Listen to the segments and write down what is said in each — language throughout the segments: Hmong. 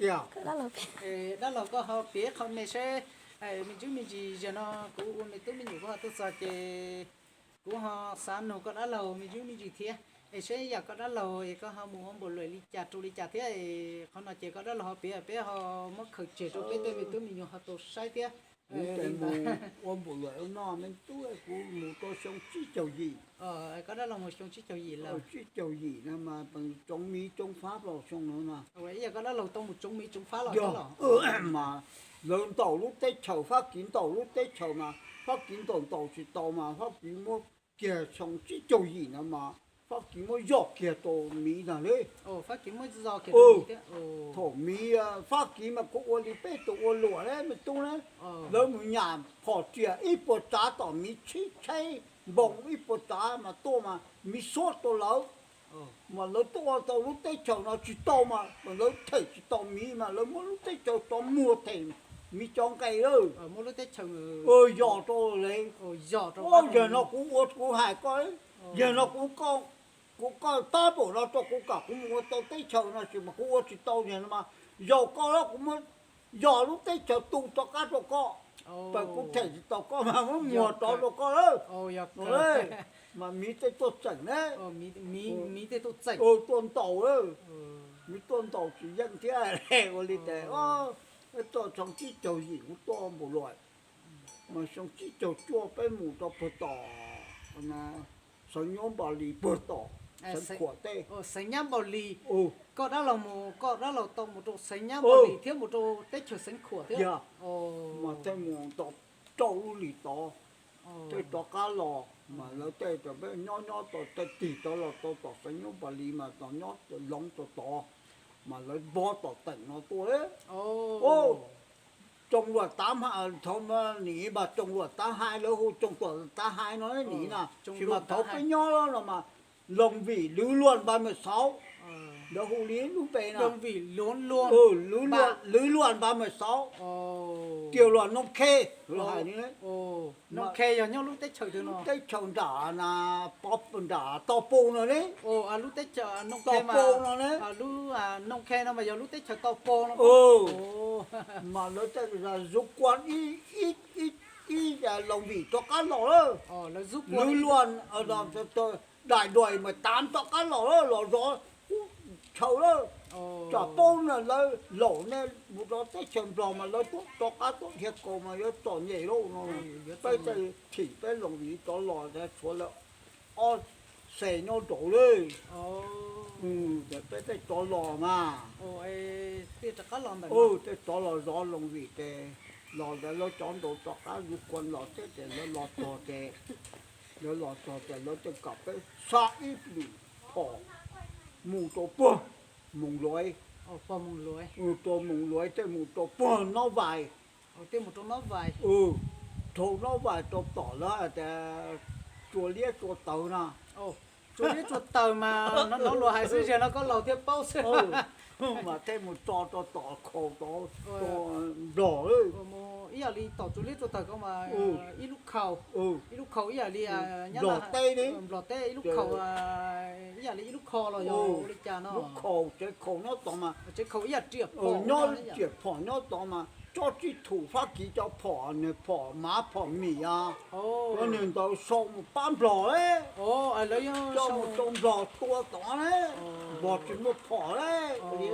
Tiag, dab laug koj ho piav qho me seb, me ntsuj me ntsis, zaum no kuv ua me tub me nyuam koj ho tuaj txog ces kuv ho xav nug koj dab laug me ntsuj me ntsis thiab, es seb yam koj dab laug es koj ho mus ua npaum luam li cas rau li cas thiab, qhov no ces koj dab laug ho piav peb ho muab khaws tseg rau peb tej me tub me nyuam ho tau saib thiab. Kuv ces mus ua npaum luam ua noj me tub, kuv mus rau xyoo tsib caug yim. Koj dab laug mus xyoo tsib caug yim lawm. Tsib caug yim no mas tsoov miv tsoov fab los xyoo no na. Ib yam koj dab laug tau mus tsoov miv tsoov fab los thiab los? Mas lawv ntaus lub teb chaws, Fab Kis ntaus lub teb chaws mas Fab Kis ntaus ntaus tsis tau mas Fab Kis muab kiag xyoo tsib caug yim no mas Fab Kis muab zoj kiag rau miv ntag li. Thaum miv, Fab Kis mas kuj ua li peb tus ua luam li me tub na, lawv mus nyam phom riam ib puas tsav tom miv, tshib tsheb npoo ib puas tsav mas tuaj mas miv xuab rau lawv. Mas lawv tuaj ua tau lub teb chaws no tsis tau mas lawv them tsis tau miv mas lawv muab lub teb chaws rov muag them miv cov nqe lawm. Yog rau li, yog no kuv ua kuv hais koj, yog no kuv, kuv koj tab pam no rau kuv kom kuv mus ua tau teb chaws no tsis mas kuv ua tsis tau, yog no mas yog koj los kuv muab yog lub teb chaws tu rov qab rau koj, tas kuv them tsis tau koj mas muab muag rov rau koj lawm. Mas miv tej tuaj txeem na, tuaj ntaus, miv tuaj ntaus tsis yeej thiab ua li ces, txog xyoo tsib caug yim kuv tuaj npaum luam, mas xyoo tsib caug cuaj peb mus rau puag tom Xeev Nyuj Npos Lis puag tom Xeev Khuam tej. Xeev Nyab Npos Lis, koj dab laug mus, koj dab laug tau mus rau Xeev Nyab Npos Lis thiab mus rau teb chaws Xeev Khuam thiab. Mas thiaj mus tau rau lub lis tod, thiaj rov qab los mas lawv tej peb nyob nyob tau tej tig rov los tau tom Xeev Nyuj Npos Lis mas tau nyob loov tau tod, mas lawv npog tom teem no tuaj. Tsoo Luam Tav Hais, thaum nim mas Tsoo Luam Tav Hais, lawv hu Tsoo Luam Tav Hais no nim na, tsis mas thaum peb nyob no mas Loos Vim Lwv Luam Npas Mem Xauv, lawv hu li lub npe no. Lwv Luam Npas Mem Xauv, Tias Luam Noo Khe, Noo Khe yog nyob lub teb chaws twg no? Teb chaws nram, nram Tau Pau no ne. Tau Pau no ne. Lub Noo Khe no mas yog lub teb chaws Tau Pau no. Mas lawv tej zug kua ib, ib Loos Vim rov qab los lawm. Lwv Luam, Daim Duais mas Tav rov qab los lawm, los zov qub chaw lawm. Tsam paub na lawv laum ne mus rau teb chaws Nplog mas lawv tuaj rov qab tuaj dhia kaus mas yuav txom nyem lauj no. Peb tej thim peb Loos Vim rov los tshuav lawv ob xees nyob nraud li. Peb tej rov los mas, tej rov los zov Loos Vim ces los ntawd lawv cov nraud rov qab zug kua los thiab ces lawv los txog ces, lawv los txog ces lawv tej kom peb xa ib lwm phom mus rau puag Moos Luav, rau Moos Luav tej mus rau puag Nob Vais, rau Nob Vais rau tom lawv hais tias Tsua Liab Tsua Taws no. Tsua Liab Tsua Taws mas hnov luag hais xwb, zaum no koj laus thiaj paub xwb. Mas thiaj mus tso rau tom khaus tod, rau Nplog. Ib yam li tom Tsua Liab Tsua Taws ko mas ib lub khaus, ib lub khaus ib yam li Nplog teb, Nplog teb ib lub khaus, ib yam li ib lub kho los yog ua li cas no. Lub khaus, tsev khaus nyob tod mas, tsev khaus ib yam riam phom, nyob riam phom nyob tod mas tsob tsib thum Fab Kis cov phom, nws phom mav phom mim a, nws ntawd sau mus pab Nplog, coj mus rau Nplog tua tod ne, Nplog tsis muaj phom li.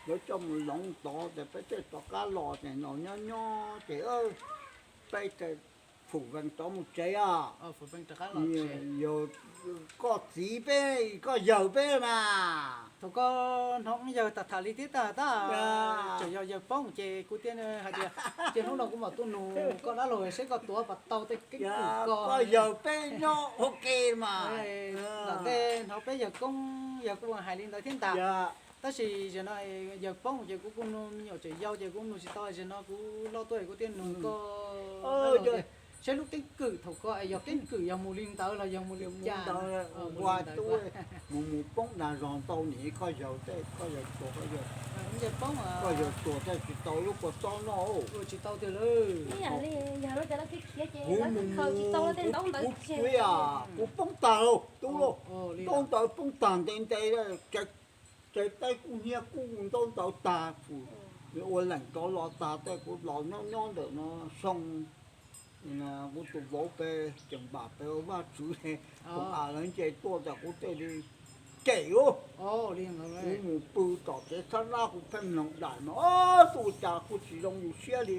Lawv coj mus loov tod ces peb thiaj rov qab los ces no nyob nyob ces peb fum vees rov mus tsev os. Yog koj txiv peb, koj yawg peb mas. Thaum koj hnov yawg tham tham li thiab tag tag, tseem yog yawg poob ces kuv thiaj hais tias, ces hnub no kuv mam tuaj nug koj dab laug seb koj tuav puas tau tej keeb kwm ko. Koj yawg peb nyob ua ke mas. Ntawm ntej hnov peb yawg koob yawg kuj hais li ntawd thiab ntag. Tab sis zaum no yawg poob ces kuv kuj nug me nyuam tseem yau ces kuv nug tsis tau, zaum no kuv loj tuaj kuv thiaj nug koj dab laug tias, seb lub keeb kwm thaum ko es yog keeb kwm yog mus li ntawd los yog mus li cas? Mus mus poob dag zog ntau nim koj yawg tej, koj yawg tuag, koj yawg tuag tej tsis tau lub kua txob noj. Tsis tau tiag. Kuv mus, kuv, kuv poob tag lauj tub lauj, ntaub ntawv poob tag ntev ntev. Teb kuj hnyiab kuj ntaub ntawv tag, ua leem rov los tag tej kuv los nyob nyob ntawm no xyoo, kuv tus vauv peb tseem npam peb ua Vajtswv, kuv a lawv nce tuaj tas kuv thiaj li cem lub, kuv mus pw tom tsev xab nab kuv pheej mloog daim no, tus cas kuj tsis zoo yus siab li.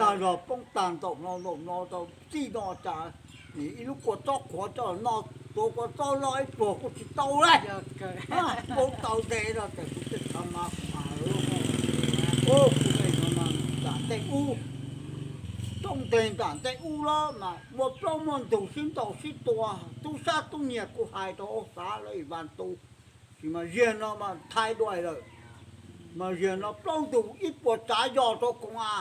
Dag zog poob tag ntaum no ntaum no rau txij no cas nim ib lub kua txob qhuav coj no, tuav kua txob loj ib pluag kuj tsis tau li. Poob tau ntev no ces kuv thiaj txhob mas kuv mas, kuv ntej no mas nram ntej ub, rooj nteg nram ntej ub los mas muaj plaub muaj ntug sib ntaus sib tua, tub sab tub nyiag kuj hais rau ub xav lawv ib vas tu, sis mas ziag no mas thaij duaj lawm, mas ziag no plaub ntug ib puas tsav yos rau koom a,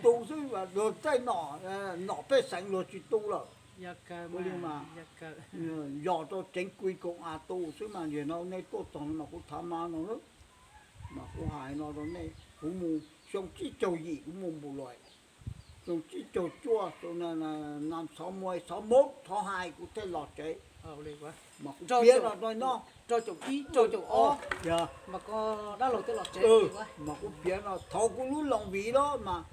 tu xwb luag tej nom, nom pej xeem luag tsis tu lawm. Ua li mas yos rau tseev kui koom a tu xwb mas ziag no nej tuaj txog no mas kuv thav ma no lawm, mas kuv hais no rau nej, kuv mus xyoo tsib caug yim kuv mus Npus Luam, xyoo tsib caug cuaj xyoo na xov muaj xov mub xov hais kuv thiaj los tsev, mas kuv piav no rau no, rau caum ib rau caum ob, mas koj dab laug thiaj los tsev, mas kuv piav no thaum kuv lub loos viv los mas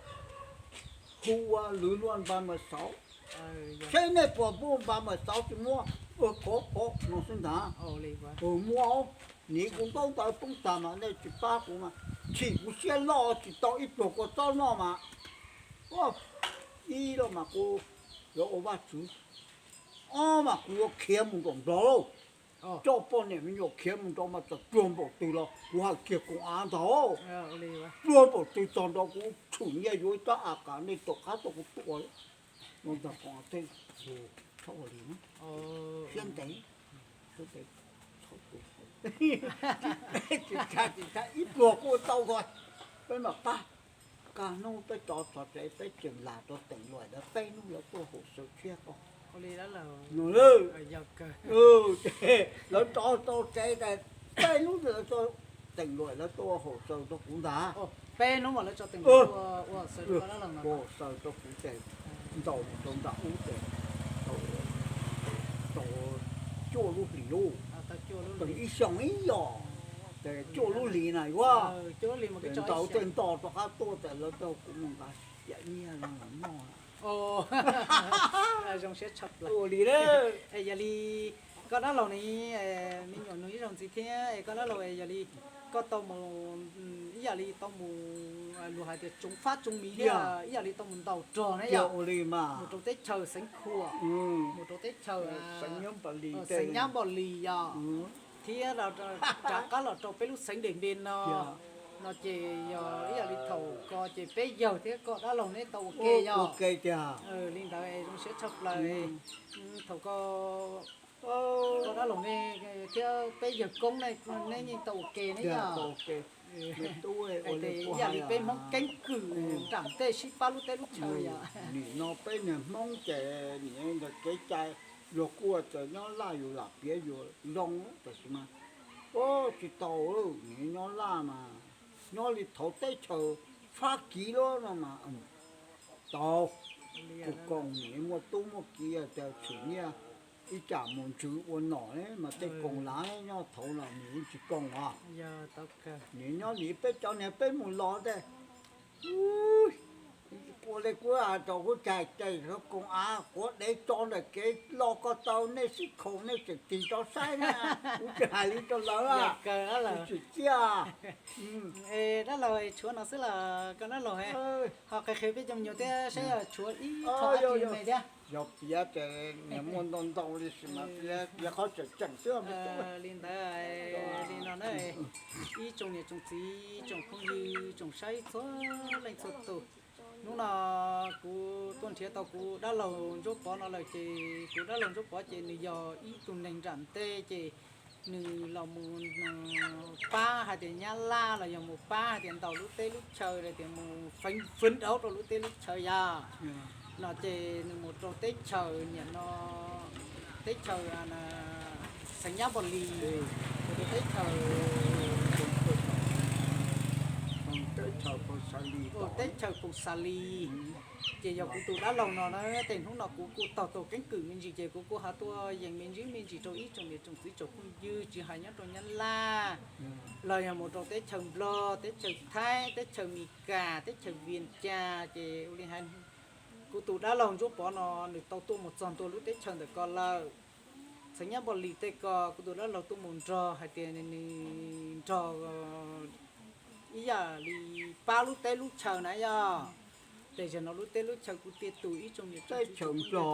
hu ua lwv luaj npa mas xauv, seb nej puas muaj npa mas xauv tsis muaj, ua qhov qhov no xwb ntag, muaj, nim kuv ntaub ntawv poob tag mas nej tsis pab kuv mas, chim kuv siab loj tsis tau ib pluag kua txob noj mas, ib los mas kuv yuav ua Vajtswv, ob mas kuv yuav khiav mus nram Nplog lauj, coj poj niam me nyuam khiav mus nrad mas txawm pluag npaum twg los kuv hais kiag koom av ntag, pluag npaum twg txog nrad kuv tshwm nyiaj yuav ib rab a kas nej tom qab tuaj kuv tua, no ntag koom av thiaj, txhob ua li, siab ntev, siab ntev, tsis tshab tsis tshab ib pluag kuj tau ko, peb mam pab. Kaj hnub peb rov txog tsev peb tseem lam rau Teem Luam lawv peb hnub lawv tuaj haum xaws tshiab ko. Lawv rov tau tsev tas peb hnub lawv, Teem Luam lawv tuaj haum xaws rau kuv ntag. Peb hnub mas lawv tso Teem Luam ua haum xaws rau kuv ces ntaus mus rau nram ub ces tau cuaj lub hlis lauj, tau ib xyoos ib yos, ces cuaj lub hlis na yuav, ces ntaus tej nto rov qab tuaj tas lawv tau kuv mus nqa ciam nyiaj los noj. Zoo siab tshaj plaws. Ua li, yog li koj dab laug ne, me nyuam nug ib zaug ntxiv thiab, koj dab laug yog li koj tau mus ib yam li tau mus, luag hais tias tsoov fab tsoov miv thiab, ib yam li tau mus ntaus rog na yog, mus rau teb chaws Xeev Khuam, mus rau teb chaws Xeev Nyab Npos Lis yog, thiab rov qab los rau peb lub xeev Des Npes no, no ces yog ib yam li thaum ko ces peb yawg thiab koj dab laug neb tau ua ke yog, li ntawd zoo siab tshaj plaws. Thaum ko koj dab laug ne thiab peb yawg koob ne, neb yeej tau ua ke ne yog, ib yam li peb Hmoob keeb kwm nram ntej sib pab lub teb lub chaw yog. Nim no peb niag Hmoob ces nim ntawd kev cai luag kuj tias nyob Laj yus lam piav yus zoo, tab sis mas tsis tau, nim nyob Laj mas nyob li thaum teb chaws Fab Kis lawm no mas tau, kuj koom nim muaj tub muaj kiv tias tshwm nyiaj ib tsam mus ntsws ua nom mas tej koom lav nyob thaud los nim tsis koom os. Nim nyob nim peb cov niag peb mus los tej, ua li kuv rau kuv cais cais koom av quav dev tso ntawm kev los ko tau, nej sib khoom nej tseem tig tso saib na, kuv tsis hais li rau lawv, kuv tsis ciaj. Dab laug tshuav no xwb los koj dab laug ho qhia qhia peb cov me nyuam thiab saib yog tshuav ib qho me thiab. Yog piav ces niag muaj ntau ntau li sis mas piav qhov tseem tseem xwb. Li ntawd, li no na, ib tsoom niam tsoom txiv tsoom phooj ywg tsoom saib txhua leej txhua tus, hnub no kuv tuaj nrhiav tau kuv dab laug Ntsuab Pov no lawm ces kuv dab laug Ntsuab Pov ces nws yog ib tug neeg nram ntej ces nws los mus pab hais tias Nyab Laj los yog mus pab hais tias ntaus lub teb lub chaw los tias mus feev feev dauv rau lub teb lub chaw yog no ces nws mus rau teb chaws niam no, teb chaws xeev Nyab Npos Lis, mus rau teb chaws, teb chaws Teb chaws Koom Xa Lis. Ces yog kuv tus dab laug no na, ces hnub no kuv kuj taug tau keeb kwm me ntsis ces kuv kuj ho tuaj yees me ntsis me ntsis rau ib tsoom niam tsoom txiv tsoom phooj ywg tsis hais nyob rau Nyab Laj los yog mus rau teb chaws Nplog, teb chaws Thaib, teb chaws Amelikas, teb chaws Vias Cas ces ua li hais kuv tus dab laug Ntsuab Pov no nws tau tuaj mus txog ntua lub teb chaws ntawm ko lawm. Txheev Nyab Npos Lis tej ko kuv tus dab laug tuaj mus nrog hais tias nws nrog ib yam li pab lub teb lub chaw na yog. Ces zaum no lub teb lub chaw kuv tiag tus ib tsoom niam tsoom txiv tsoom phooj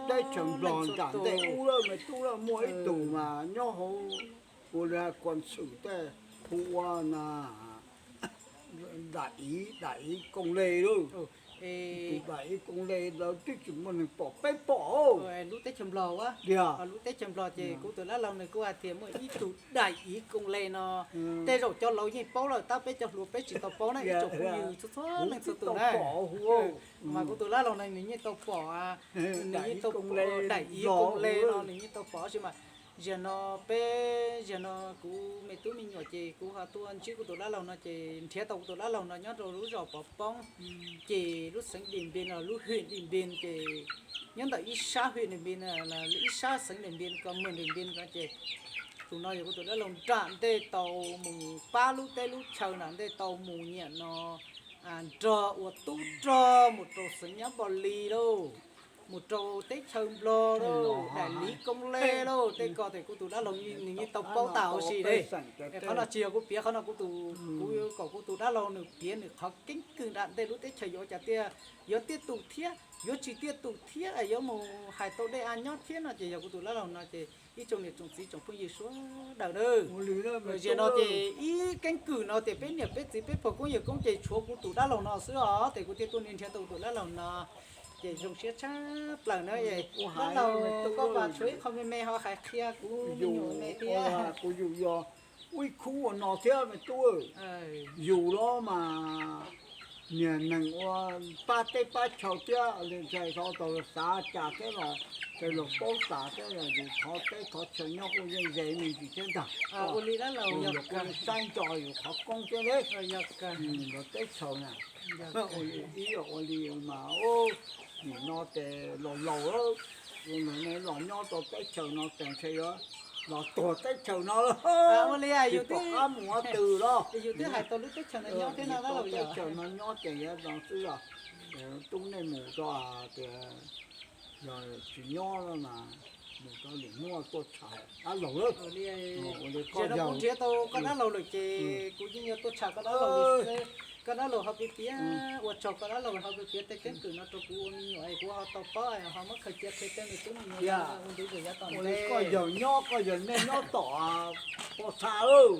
ywg txhua txhua leej txhua tus, me tub lawm muaj ib tug mas nyob hauv ua li hais kuam xwm tej hu ua na, dam iv, dam iv Koom Les lauj. Tus dam iv Koom Les lawv twb tsis muaj neeg pom, peb pom tiag. Lub teb chaws Nplog ces kuv tus dab laug nws kuj hais tias muaj ib tug dam iv Koom Les no, tej zaum cov laus yeej paub lawm tab peb cov hluas peb tsis tau paub na ib tsoom phooj ywg txhua txhua leej txhua tus na. Mas kuv tus dab laug no nws yeej tau pom, nws yeej tau pom dam iv Koom Les no, nws yeej tau pom tab sis mas zaum no peb, zaum no kuv me tub me nyuam ces kuv ho tuaj ntsib kuv tus dab laug no ces nrhiav tau kuv tus dab laug no nyob rau lub zos Pov Poob, ces lub xeev Dim Npes no, lub hwm Dim Npes ces nyob ntawm ib sab hwm Dim Npes, ib sab xeev Dim Npes ko, mws Dim Npes ko ces tus no yog kuv tus dab laug nram ntej tau mus pab lub teb lub chaw, nram ntej tau mus nyiam no nrog ua tub rog mus rau xeev Nyab Npos Lis lauj, mus rau teb chaws Nplog lauj, dam iv Koom Les lauj, tej ko ces kuv tus dab laug nws yeej tau paub tas huv si li. Qhov no tsis yog kuv piav, qhov no kuv tus, kuv kom kuv tus dab laug nws piav nws qhov keeb kwm nram ntej lub teb chaws yuav ua cas tiag, yuav tiaj tus thiab yuav tsis tiaj tus thiab yuav mus hais tau dej av nyob thiab no ces yog kuv tus dab laug no ces ib tsoom niam tsoom txiv tsoom phooj ywg sawv daws na. Zaum no ces ib keeb kwm no tias peb niam peb txiv peb pog koob yawg koob ces tshuav kuv tus dab laug no xwb os, ces kuv thiaj tuaj nrhiav tau kuv tus dab laug no. Ces zoo siab tshaj plaws na, dab laug koj mas tshuav ib qho me me ho hais qhia kuv me nyuam me thiab. Kuv yus yog ib khub ua no thiab me tub, yus los mas niag neeg ua pab teb pab chaw thiab li ntshai, thov tau xav cas thiab los, ntshai los paub tas thiab, yus thov teb thov chaw nyob kuj yeej ze me ntsis thiab ntag. Ua li dab laug, yus kuj saib ntso yus qhov koob thiab li. Yog teb chaws na, ua li ib yam ua li mas nim no ces laus laus, ua li ne los nyob rau teb chaws no ces ntshe yuav los tuag teb chaws no lawm, tsis pom qab mus qhov twg los. Yus twb hais tau lub teb chaws no nyob thiab no dab laug, teb chaws no nyob ces yuav no xwb os. Tub nej mus tso tias yog tsis nyob mas mus tso lwm hnub tuaj tshais dab laug lawm. Ua li, kuv nrhiav tau koj dab laug lawm ces kuv yeej yuav tuaj tshais koj dab laug li xwb. Koj dab laug ho piav piav, ua tsaug koj dab laug ho piav piav tej keeb kwm no rau kuv ua me nyuam es kuv ho tau paub ho muab khaws cia qhia tej me tub me nyuam ua ntu zus yav tom ntej. Koj yawg nyob, koj yawg nej nyob tom Pos Xa lawm.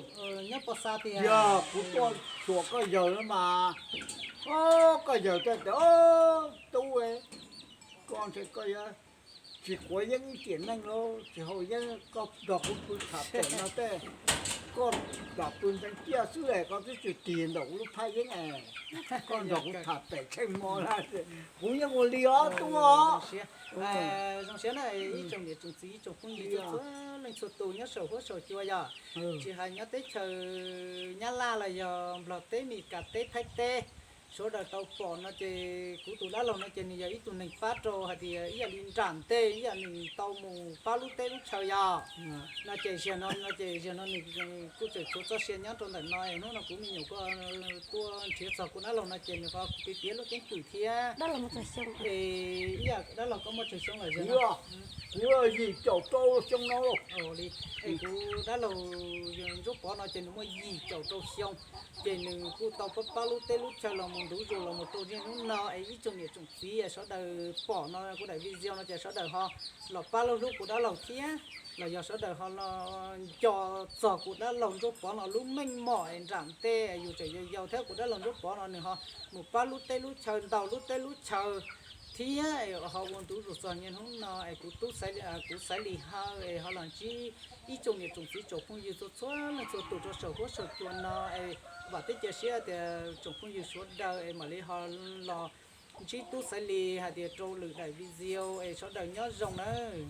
Nyob Pos Xa tiag. Yog kuv tuaj xyuas koj yawg na mas, koj yawg thiaj tias, tub, koj ntshe koj yuav tsis quav yeeb ib tiam neej lauj, tsis haus yeeb, koj nrog kuv pw tham pem no tej, koj nrog pw ntxeev tiaj xwb es koj twb tsis tig ntawm kuv lub phab yeeb es koj nrog kuv tham pem tsheej mo na. Kuv yeej ua li os tub os. Zoo siab na ib tsoom niam tsoom txiv ib tsoom phooj ywg txhua leej txhua tus nyob saum huab saum cua yog, tsis hais nyob teb chaws Nyab Laj los yog Nplog teb, Meskas teb, Thaib teb, sawv daws tau pom no ces kuv tus dab laug no ces nws yog ib tug neeg pab rau hais tias ib yam li nram ntej ib yam nws tau mus pab lub teb lub chaw yog no ces zaum no, no ces zaum no nws kuj tseem tshuav txoj sia nyob rau ntawm no es hnub no kuv me nyuam kuj tuaj nrhiav txog kuv dab laug no ces nws ho piav piav lub keeb kwm thiab. Es ib yam dab laug koj muaj tsawg xyoo lawm? Kuv yim caum rau xyoo no. Es kuv dab laug Ntsuab Pov no ces nws muaj yim caum rau xyoo, ces nws kuj tau pab pab lub teb lub chaw los mus ntu zus los mus rau niaj hnub no es ib tsoom niam tsoom txiv sawv daws pom no kuv daim video no ces sawv daws ho los pab lub hlub kuv dab laug thiab los yog sawv daws ho los nco txog kuv dab laug Ntsuab Pov no lub meej mom es nram ntej yus tseem yau yau thiab kuv dab laug Ntsuab Pov no nws ho mus pab lub teb lub chaw ntau lub teb lub chaw thiab ho ua ntu zus txog niaj hnub no es kuv tub, kuv Xaiv Lis Hawj es ho los ntsib ib tsoom niam tsoom txiv tsoom phooj ywg txhua txhua leej txhua tus rau saum huab saum cua no es vam thiab cia siab tias tsoom phooj ywg sawv daws es mam li ho los ntsib tub Xaiv Lis hais tias rau lwm daim video es sawv daws nyob zoo nawb.